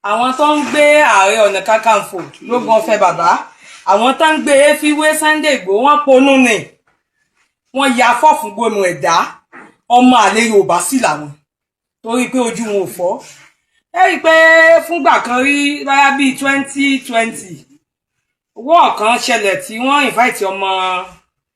Àwọn tó ń gbé Ààrẹ Ọ̀nà Kakanfò lógun ọ̀fẹ́ bàbá, àwọn tó ń gbé fiwé Sunday Igboho, wọ́n ponú ni, wọ́n ya fọ́ọ̀fù gbónú ẹ̀dá. Ọmọ àlè Yorùbá sì làwọn, torí pé ojú wọn ò fọ́. Ẹ rí i pé fúngbà kan rí báyà bíi 2020, owó ọ̀kan ṣẹlẹ̀ tí wọ́n invite ọmọ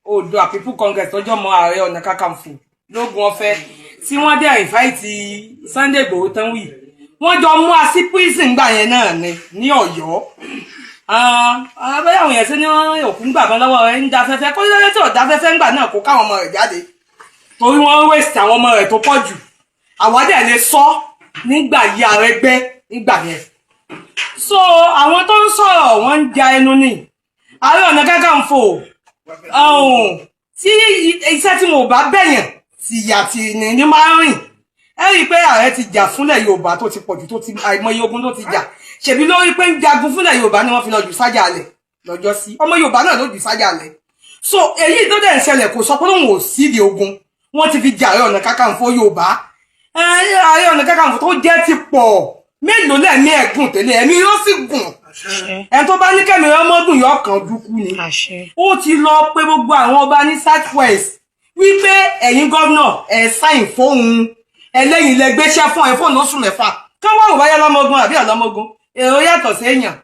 Oòduà People Congress tọ́jú ọmọ Ààrẹ Ọ̀nà Kakanfò lógun ọ̀fẹ́, tí wọ́n dẹ̀ invite Sunday Igboho tán wì, wọ́n jọ mú a sí prison gbà yẹn náà ni ní Ọ̀yọ́. Abẹ́rẹ́ àwọn èèyàn sí ní òkú ń gbà kan lọ́wọ́ rẹ̀ ń da fẹ́fẹ́ kó lóye tí ò da fẹ́fẹ́ ńgbà náà kó káwọn ọmọ rẹ̀ jáde, torí wọ́n waste àwọn ọmọ rẹ̀ tó pọ̀ jù. Àwa dẹ̀ lè sọ nígbà yí Arẹ́gbẹ́ nígbà yẹn. So àwọn tó ń sọ̀rọ̀, wọ́n ń ja ẹnu ni. Ààrẹ Ọ̀nà Kakanfò tí iṣẹ́ tí mo bá bẹ̀yàn tìyà tì ní máa ń rìn. Ẹ rí i pé ààrẹ ti jà fúnlẹ̀ Yorùbá tó ti pọ̀jù, tó ti àìmọye ogun tó ti jà. Ṣèbí lórí pé ń jagun fúnlẹ̀ Yorùbá ni wọ́n fi lọ jù sájà alẹ̀ lọ́jọ́ sí. Ọmọ Yorùbá náà ló jù sájà alẹ̀. So èyí tó dẹ̀ ń ṣẹlẹ̀, kò sọ pé òun ò sídìí ogun. Wọ́n ti fi jà Ààrẹ Ọ̀nà Kakanfò Yorùbá. Ààrẹ Ọ̀nà Kakanfò tó jẹ́ ti pọ̀ mélòó lẹ́mí ẹ̀gùn tẹ́lẹ̀, ẹ̀mí yóò sì gùn. Ẹni tó bá ní kẹ́mi ọmọgùn yóò kàn dúkú ni. Ó ti lọ pé gbogbo àwọn ọba ní South West wípé ẹ̀yin gómìnà, ẹ̀ sign fóun, ẹlẹ́yìn lẹ gbéṣẹ́ fún ẹ fóònù lóṣù 6, kí wọ́n wò báyá lọ́mọogun àbí ọ̀lọ́mọogun. Èrò yàtọ̀ sí èèyàn,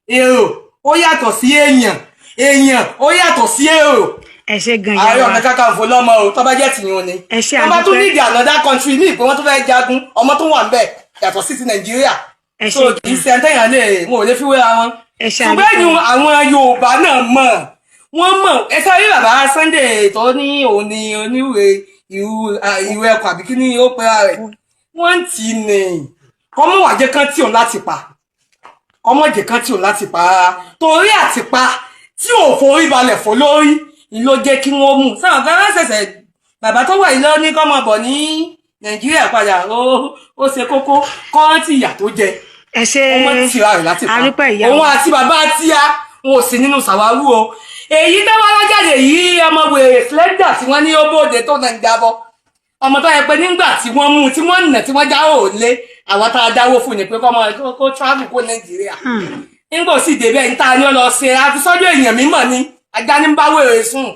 èrò ó yàtọ̀ sí èèyàn, èèyàn ó yàtọ̀ sí èrò. Ẹ ṣe gan, ìyá Ààrẹ wa. Ọ̀nà Kakanfò lọ́mọ o, tó bá jẹ́ tìyún ni. Ẹ ṣe, Wọ́n bá tún àdúpẹ́. nídìí another country ní ìpín, wọ́n tún fẹ́ jagun, ọmọ tó wà ń bẹ̀ yàtọ̀ sí ti Nàìjíríà. Ẹ So ṣe kì í ṣe ẹ̀ńtẹ̀yàn lè, wọn ò lè fi wéra wọn. Ẹ ṣe, Ṣùgbọ́n àdúpẹ́. ẹ̀yìn àwọn Yorùbá náà mọ̀, wọ́n mọ̀. Ẹ sáré bàbá Sunday tó ní òun ní oníwèé ìrù ẹkọ àbí kí ni ó pera rẹ̀, wọ́n ń tì í ní kọ́mọ́ wàjẹ́ kan tí òun láti pa, kọ́mọ́ jẹ́ kan tí òun láti pa rárá, torí àtìpa tí ò forí balẹ̀ fọ́ lórí ni ló jẹ́ kí wọ́n mú sáwọn kan ṣẹ̀ṣẹ̀. Bàbá tó wà yìí lọ ní kọ́mọ bọ̀ ní Nàìjíríà padà, ó ṣe kókó kọ́rántì ìyà tó jẹ. Ẹ ṣe. Ọmọ tìra rẹ̀ láti pa. Àdúpẹ́, ìyá Òun wa. àti bàbá tíá, wọn ò sí nínú sàwárù o. Èyí tó wá lájáde yìí, ọmọ wèrè slender tí wọ́n ní ó bóde tó náà ń jábọ́, ọmọ tó yẹ pé nígbà tí wọ́n mú, tí wọ́n nà, tí wọ́n jáwọ́ ò lé, àwọn tá a dáwó fún ni pé kọ́ máa kó travel kó Nàìjíríà, nígbà sì débẹ̀ níta ni ó lọ ṣe àti sọ́jọ́ èèyàn mímọ̀ ni ajá ní bá wèrè sùn,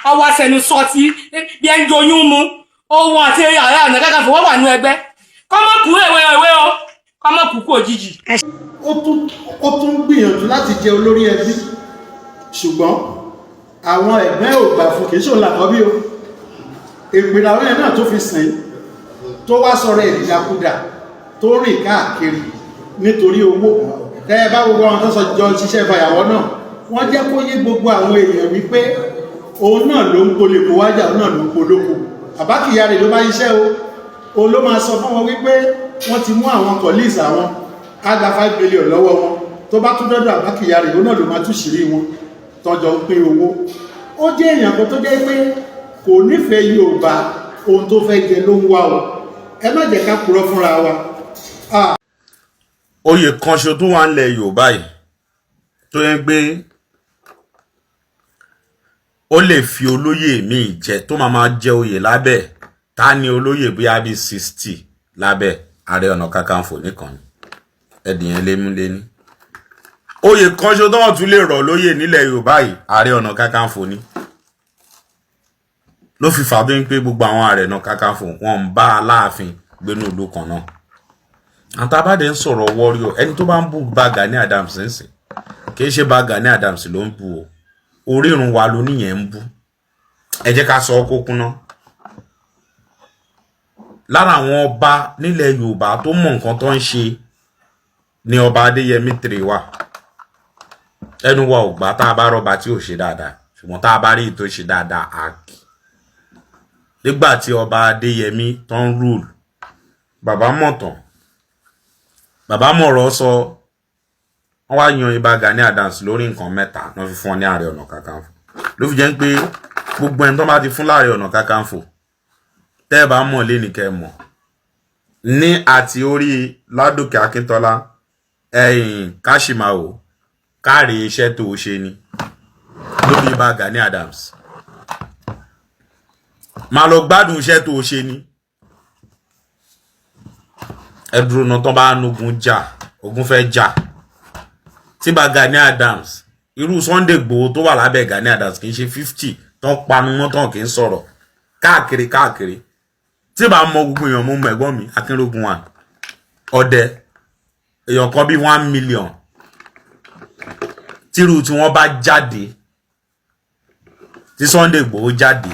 ọwọ́ sẹnu sọtí bí ẹni joyún mu. Òun àti Ààrẹ Ọ̀nà Kakanfò wọ́n wà nínú ẹgbẹ́. Kọ́mọ́kù èwe èwe o, kọ́mọ́kù kú òjijì. Ó tún gbìyànjú láti jẹ olórí ẹbí, ṣùgbọ́n àwọn ẹ̀gbẹ́ ò gbà fún. Kìí ṣòun làkọ́bí o. Èpè làwọn ẹ̀ náà tó fi sìn, tó wá sọ̀rọ̀ ìdàkudà, tó rìn káàkiri nítorí owó. Tẹ́ ẹ bá gbogbo àwọn tó sọ jọ ṣiṣẹ́ fàyàwọ́ náà, wọ́n jẹ́ kó yé gbogbo àwọn èèyàn wípé òun náà ló ń polè kó wájà, òun náà ló ń polóko. Àbá Kyari ló bá ṣiṣẹ́ o. Òun ló máa sọ fún wọn wípé wọ́n ti mú àwọn colleagues àwọn, á gba 5 billion lọ́wọ́ wọn. Tó bá tún dọ́dọ̀ Àbá Kyari, òun náà ló máa tún ṣìírí wọn tọ́jọ́ ń pín owó. Ó jẹ́ èèyàn kan tó jẹ́ pé kò nífẹ̀ẹ́ Yorùbá. Ohun tó fẹ́ jẹ ló ń wá o. Ẹ má jẹ́ ká purọ́ fúnra wa. Oyè kan ṣo tó wà nílẹ̀ Yorùbá yìí tó yẹn pé ó lè fi olóyè míì jẹ, tó máa máa jẹ oyè lábẹ́, ta ni olóyè bóyá bíi 60 lábẹ́ Ààrẹ Ọ̀nà Kakanfò nìkan ni ẹ̀dìyẹn lémúléní. Oyè kan ṣo tó wọ́n tún lè rọ̀ lóyè nílẹ̀ Yorùbá yìí, Ààrẹ Ọ̀nà Kakanfò ni. Ló fi fà tó ń pé gbogbo àwọn Ààrẹ Ọ̀nà Kakanfò, wọn ń bá Aláàfin gbénú ìlú kan náà. Àtàbàdé ń sọ̀rọ̀ warrior, ẹni tó bá ń bú bá Gani Adams ń sìn, kì í ṣe bá Gani Adams ló ń bú o, orírun wa ló níyẹn ń bú. Ẹ jẹ́ ká sọ ọ́ kó kúnná. Lára àwọn ọba nílẹ̀ Yorùbá tó mọ̀ nǹkan tó ń ṣe ni Ọba Adéyẹmí tèrè wà. Ẹnu wa ò gbà tá a bá rọba tí ò ṣe dáadáa, ṣùgbọ́n tá a bá rí tó ṣe dáadáa, á kì. Nígbà tí Ọba Adéyẹmí tó ń rule, bàbá mọ̀tàn, bàbá mọ̀rọ̀ sọ. Wọ́n wá yan Ìbà Gani Adams lórí nǹkan mẹ́ta náà fi fún ọ ní Ààrẹ Ọ̀nà Kakanfò. Ló fi jẹ́ pé gbogbo ẹni tó bá ti fún láàrẹ Ọ̀nà Kakanfò, tẹ́ ẹ bá mọ̀ lé ní kẹ́ ẹ mọ̀ ní àti orí Ládòkè Akíntọ́lá, ẹ̀yìn Káṣímáwò káàrí iṣẹ́ tó o ṣe ni lórí Ìbà Gani Adams. Máa lọ gbádùn iṣẹ́ tó o ṣe ni. Ẹ dúró náà, tán bá nugun jà. Ogun fẹ́ jà. Tí bá Gani Adams, irú Sunday Igboho tó wà lábẹ́ Gani Adams, kì í ṣe 50 tán panu mọ́ tán, kì í sọ̀rọ̀ káàkiri káàkiri. Tí bá mọ gbogbo èèyàn, mú mọ ẹ̀gbọ́n mi Akínrógun one ọdẹ, èèyàn kan bíi 1 million. Tírú tí wọ́n bá jáde, tí Sunday Igboho jáde,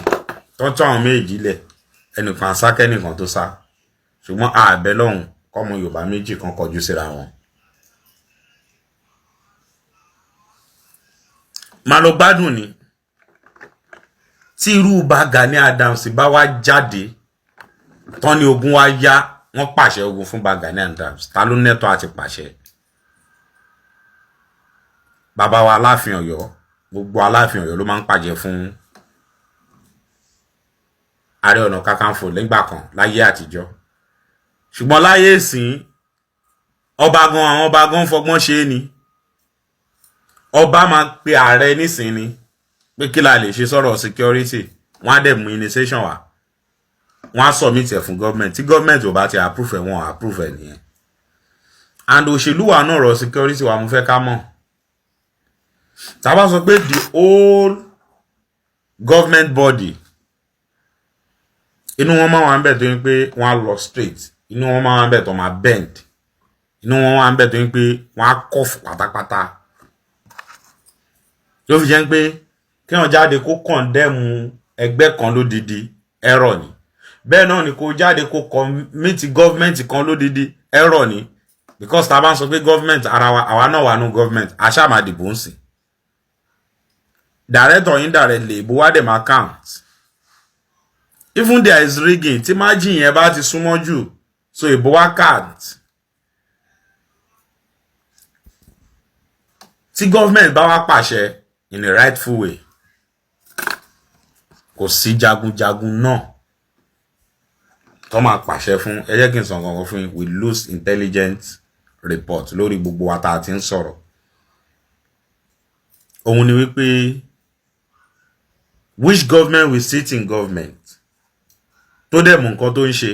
tó tún àwọn méjì lẹ̀, ẹnìkan sá kẹ́nìkan tó sá. Ṣùgbọ́n àbẹ̀ lọ́hùn kọ́mọ Yorùbá méjì kan kọjú síra wọn. Máa lọ gbádùn ni. Tí irú bá Gani Adams bá wá jáde tán ní ogun wá yá, wọ́n pàṣẹ ogun fún bá Gani Adams, ta ló nẹ́tọ́ àti pàṣẹ? Bàbá wa Aláàfin Ọ̀yọ́, gbogbo Aláàfin Ọ̀yọ́ ló máa ń pàjẹ fún Ààrẹ Ọ̀nà Kakanfò nígbà kan láyé àtijọ́. Ṣùgbọ́n láyé ìsìn, ọba gan, àwọn ọba gan fọgbọ́n ṣe é ni. Ọba máa pe ààrẹ nísìn ni pé kí la lè ṣe sọ̀rọ̀ security. Wọ́n á dẹ̀ mú initiation wá, wọ́n á submit ẹ̀ fún government. Tí government ò bá ti approve ẹ̀, wọ́n approve ẹ̀ nìyẹn. And òṣèlú wa náà, rọ̀ security wa, mo fẹ́ ká mọ̀, tá a bá sọ pé the whole government body, inú wọn máa wà ń bẹ̀ tó ń pé wọ́n á lọ straight, inú wọn máa wà ń bẹ̀ tó máa bend, inú wọn wà ń bẹ̀ tó ń pé wọ́n á kọ́fù pátápátá. Ló fi jẹ́ pé kí wọ́n jáde kó condemn ẹgbẹ́ kan lódidi, error ni. Bẹ́ẹ̀ náà ni kó jáde kó commit government kan lódidi, error ni, because tá a bá ń sọ pé government ara wa, àwa náà wà nù government, àṣà máa dìbò ń sìn, direct or indirectly, ìbò wa dẹ̀ máa count. Even there is rigging, tí margin yẹn bá ti súnmọ́ jù, so ìbò wa count. Tí government bá wá pàṣẹ in a rightful way, kò sí jagunjagun náà tó máa pàṣẹ fún. Ẹ jẹ́ kí n sọ nǹkan fún yín. We lose intelligent report lórí gbogbo wa tá a ti ń sọ̀rọ̀. Òun ni wípé which government will sit in government tó dẹ̀ mú nǹkan tó ń ṣe,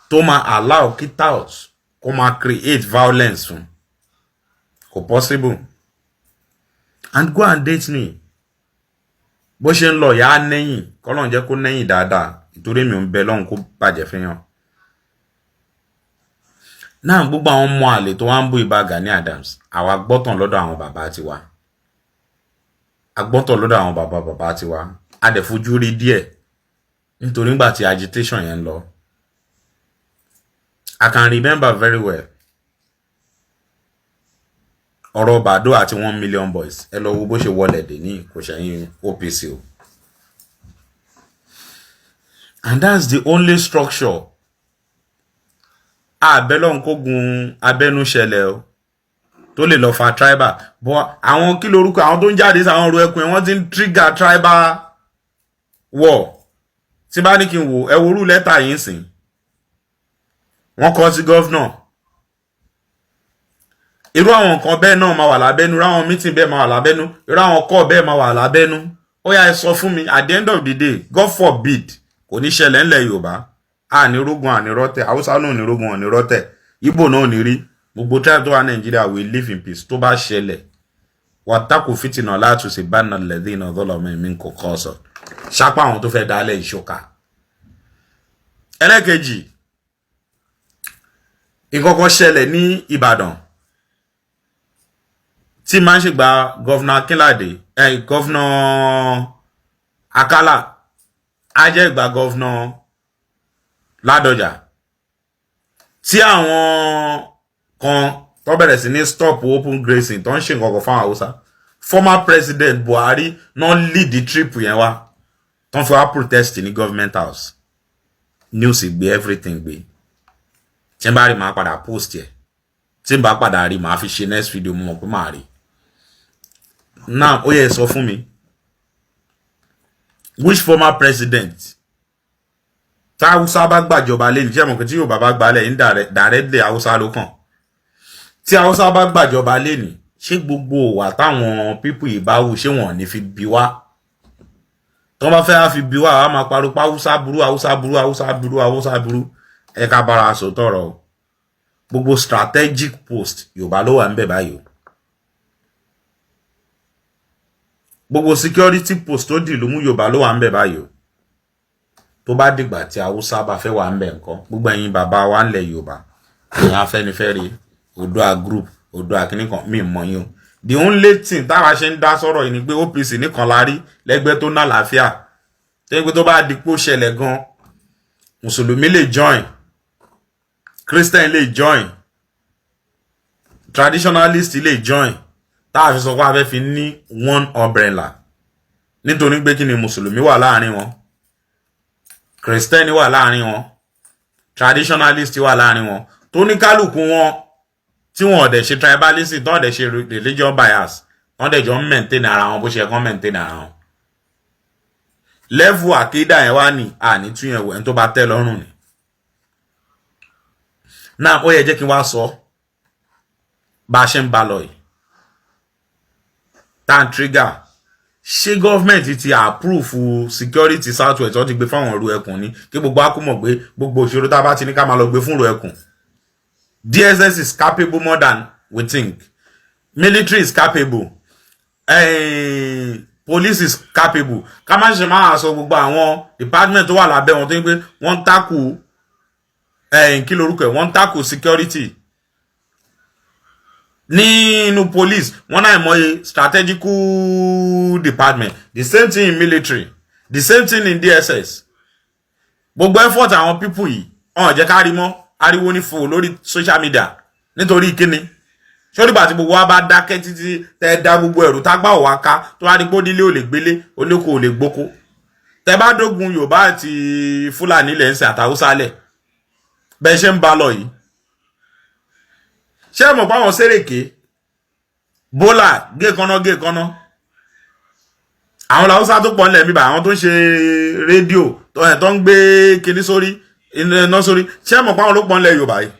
tó máa allow kí tout kó máa create violence fún? Kò possible. And go and date me. Bó ṣe ń lọ yà á nẹ́yìn, kọ́lọ́n jẹ́ kó nẹ́yìn dáadáa, ìtorí mi ò ń bẹ lọ́hùn kó bàjẹ́ fi hàn náà. Gbogbo àwọn ọmọ àlè tó wá ń bú Ìbà Gani Adams, àwa gbọ́tàn lọ́dọ̀ àwọn bàbá tiwa, a gbọ́tàn lọ́dọ̀ àwọn bàbá bàbá tiwa. A dẹ̀ fojú rí díẹ̀ nítorí nígbà tí agitation yẹn ń lọ. I can remember very well ọ̀rọ̀ Bàdó àti 1 million boys. Ẹ lọ wo bó ṣe wọlé dé ní kò ṣẹ̀yìn OPC o. And that's the only structure. Àbẹ́lọ́hún kógun abẹ́nú ṣẹlẹ̀ o, tó lè lọ fa tribal. But àwọn kí lorúkọ àwọn tó ń jáde sí àwọn ọ̀rọ̀ ẹkùn ẹ̀, wọ́n ti ń trigger tribal war. Tí bá ní kí n wò, ẹ wo orú lẹ́tà yìí ń sìn, wọ́n kọ sí governor. Irú àwọn nǹkan bẹ́ẹ̀ náà máa wà lábẹ́nú, irú àwọn meeting bẹ́ẹ̀ máa wà lábẹ́nú, irú àwọn call bẹ́ẹ̀ máa wà lábẹ́nú. Ó yá, ẹ sọ fún mi, at the end of the day, God forbid, kò ní ṣẹlẹ̀ ńlẹ̀ Yorùbá. Àní rógun, àní rọ́tẹ̀. Haúsá náà ní rógun, àní rọ́tẹ̀. Ìgbò náà ní rí. Gbogbo tribe tó wà Nàìjíríà will live in peace. Tó bá ṣẹlẹ̀, wàtákù fìtìnà látúnṣe bá nà lẹ́dí iná dọ́là mi kò kọ́ sọ ṣápá àwọn tó fẹ́ dálẹ̀ ìṣọ́ka. Ẹlẹ́kejì, ìkọ́kọ́ ṣẹlẹ̀ ní Ìbàdàn tí máa ń ṣègbà governor Akínládé, governor Akálà, á jẹ́ ìgbà governor Ládọjà, tí àwọn kan tó bẹ̀rẹ̀ sí ní stop open grazing, tó ń ṣe nǹkan kan fáwọn Haúsá. Former President Buhari náà lead the trip yẹn wá, tó ń fi wá protest ní government house. News gbé, everything gbé. Tí n bá rí, màá padà post ẹ̀. Tí n bá padà rí, màá fi ṣe next video. Mo mọ̀ pé màá rí now. Ó yẹ sọ fún mi, which former president tá Haúsá bá gbàjọba lẹ́nu? Tí ẹ̀mọ̀ pé tí Yorùbá bá gbalẹ̀ indirectly, Haúsá ló kàn. Tí Haúsá bá gbàjọba lẹ́nu, ṣé gbogbo wà táwọn people yìí bá wù, ṣé wọn ò ní fi bí wá? Tí wọ́n bá fẹ́ fi bí wá, àwa máa pariwo pé Haúsá burú, Haúsá burú, Haúsá burú, Haúsá burú. Ẹ ká bára sọ tọrọ o. Gbogbo strategic post, Yorùbá ló wà ń bẹ̀ báyìí o. Gbogbo security post tó dìlú mú, Yorùbá ló wà ń bẹ̀ báyìí o. Tó bá dìgbà tí Haúsá bá fẹ́ wà ń bẹ̀ nǹkan, gbogbo ẹ̀yin bàbá wa ń lẹ̀ Yorùbá, ẹ̀yin Afẹ́nifẹ́re, Oòduà group, Oòduà kìíní kan, mí mọ̀ yín o. The only thing táwa ṣe ń dá sọ̀rọ̀ yìí ni pé OPC nìkan la rí lẹ́gbẹ́ tó ná àlàáfíà, tó yẹ pé tó bá di pé ó ṣẹlẹ̀ gan, mùsùlùmí lè join, Christian lè join, traditionalist lè join, táà fi sọ pé a fẹ́ fi ní one umbrella, nítorí pé kí ni? Mùsùlùmí wà láàrin wọn, Christian wà láàrin wọn, traditionalist wà láàrin wọn, tó ní kálukú wọn tí wọn ò dẹ̀ ṣe tribalism, tó dẹ̀ ṣe religion bias, wọ́n dẹ̀ jọ ń maintain ara wọn bó ṣe kán maintain ara wọn. Level àkídà yẹn wá ní àní tún yẹn wò, ẹni tó bá tẹ́ lọ́rùn ni. Náà ó yẹ jẹ́ kí n wá sọ bá a ṣe ń ba lọ yìí tan trigger. Ṣé government ti approve security South West? Wọ́n ti gbé fáwọn ìrù ẹkùn ni, kí gbogbo á kú mọ̀ pé gbogbo òṣèré tá a bá ti ní ká máa lọ gbé fún ìrù ẹkùn. DSS is capable more than we think, military is capable, police is capable. Ká má ṣe máa sọ gbogbo àwọn department tó wà lábẹ́ wọn tó ń pé wọ́n ń takù, kí lorúkọ ẹ̀, wọ́n ń takù security nínú police wọ́n náà mọye strategical department. The same thing in military, the same thing in DSS. Gbogbo effort àwọn people yìí ọ̀n jẹ́ ká rí mọ́ ariwo ní fò lórí social media. Nítorí kíni? Sórígbà tí gbogbo wa bá dákẹ́ títí tẹ́ da gbogbo ẹ̀rù tágbà wá ká, tó wá di pé onílé ò lè gbélé, olóko ò lè gboko, tẹ́ bá dógun Yorùbá àti Fúlàní lẹ̀ ń sìn àtàwùsá lẹ̀ bẹ́ẹ̀ ṣe ń ba lọ yìí, ṣé ẹ mọ̀ pé àwọn Sẹ́rèké bólà gé kaná gé kaná, àwọn làwùsá tó pọ̀ nílẹ̀ bíbá, àwọn tó ń ṣe rédíò tó ń gbé kinní sórí, iná sórí, ṣé ẹ mọ̀ pé àwọn ló pọ̀ nílẹ̀ Yorùbá yìí?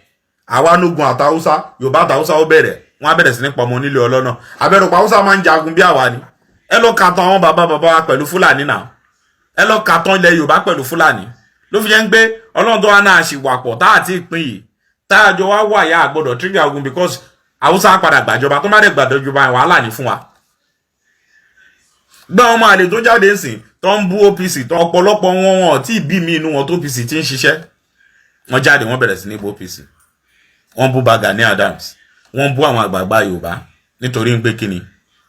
Àwa nógun àtàwùsá, Yorùbá àtàwùsá ó bẹ̀rẹ̀, wọ́n á bẹ̀rẹ̀ sí ní pọmọ nílé ọlọ́nà abẹ́rùpọ̀. Haúsá máa ń jagun bí àwa ni. Ẹ lọ kà tán àwọn bàbá bàbá wa pẹ̀lú Fúlàní náà, ẹ lọ kà tán ilẹ̀ Yorùbá pẹ̀lú Fúlàní. Ló fi jẹ́ ń pé Ọlọ́run tó wá náà ṣì wà pọ̀ tá àti ìpín yìí tá a jọ wá wà yá àgbọ̀dọ̀ trigger ogun, because Haúsá padà gbàjọba, tó má dẹ̀ gbàjọba, wàhálà ní fún wa. Gbọ́n ọmọ àlè tó jáde ń sìn tó ń bú OPC, tó ọ̀pọ̀lọpọ̀ wọn wọn tí bí mi inú wọn tó OPC ti ń ṣiṣẹ́, wọ́n jáde, wọ́n bẹ̀rẹ̀ sí ní bú OPC, wọ́n bú Gani Adams, wọ́n bú àwọn àgbààgbà Yorùbá. Nítorí ń pé kíni?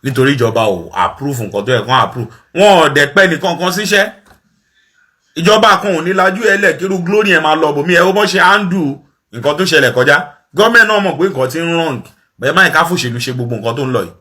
Nítorí ìjọba ò approve nǹkan tó yẹ kán approve. Wọn ò dẹ̀ pẹ́ nìkan kan síṣẹ́. Ìjọba kan ò ní lajú ẹ lẹ̀ kírú glory ẹ̀ máa lọ bòmí. Ẹ ó bọ́ ṣe handle nǹkan tó ṣẹlẹ̀ kọjá, gọ́ọ̀mẹ̀ náà mọ̀ pé nǹkan ti ń wrong bẹ́ẹ̀. Máa ká fòṣèlú ṣe gbogbo nǹkan tó ń lọ yìí.